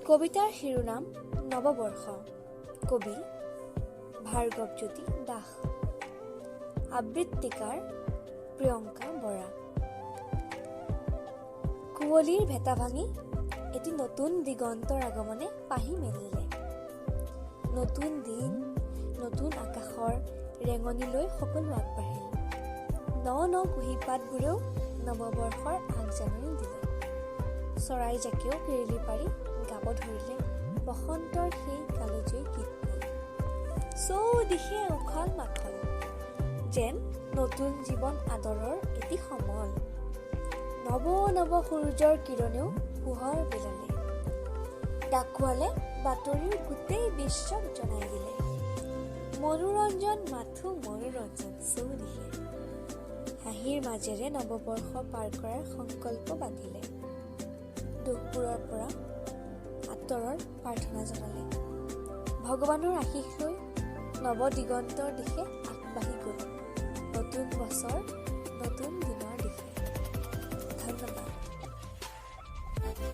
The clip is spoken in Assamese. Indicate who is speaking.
Speaker 1: কবিতাৰ শিৰোনাম নৱবৰ্ষ। কবি ভাৰ্গৱজ্যোতি দাস। আবৃত্তিকাৰ প্ৰিয়ংকা বৰা। কুঁৱলীৰ ভেটা ভাঙি এটি নতুন দিগন্তৰ আগমনে পাহি মেলিলে। নতুন দিন, নতুন আকাশৰ ৰেঙনি লৈ সকলো আগবাঢ়িল। ন ন কুঁহিপাতবোৰেও নৱবৰ্ষৰ আগজাননী দিলে। চৰাই জাকেও কিৰিলি পাৰি গাব ধৰিলে বসন্তৰ সেই কালজয়ী গীতবোৰ। চৌদিশে উখল মাখল, যেন নতুন জীৱন আদৰৰ এটি সমল। নৱ নৱ সূৰ্যৰ কিৰণেও পোহৰ বিলালে। ডাকোৱালে বাতৰিও গোটেই বিশ্বক জনাই দিলে। মনোৰঞ্জন, মাথো মনোৰঞ্জন চৌদিশে। হাঁহিৰ মাজেৰে নৱবৰ্ষ পাৰ কৰাৰ সংকল্প বান্ধিলে। দুখবোৰৰ পৰা আঁতৰৰ প্ৰাৰ্থনা জনালে। ভগৱানৰ আশীষ লৈ নৱ দিগন্তৰ দিশে আগবাঢ়ি গ'ল। নতুন বছৰ, নতুন দিনৰ।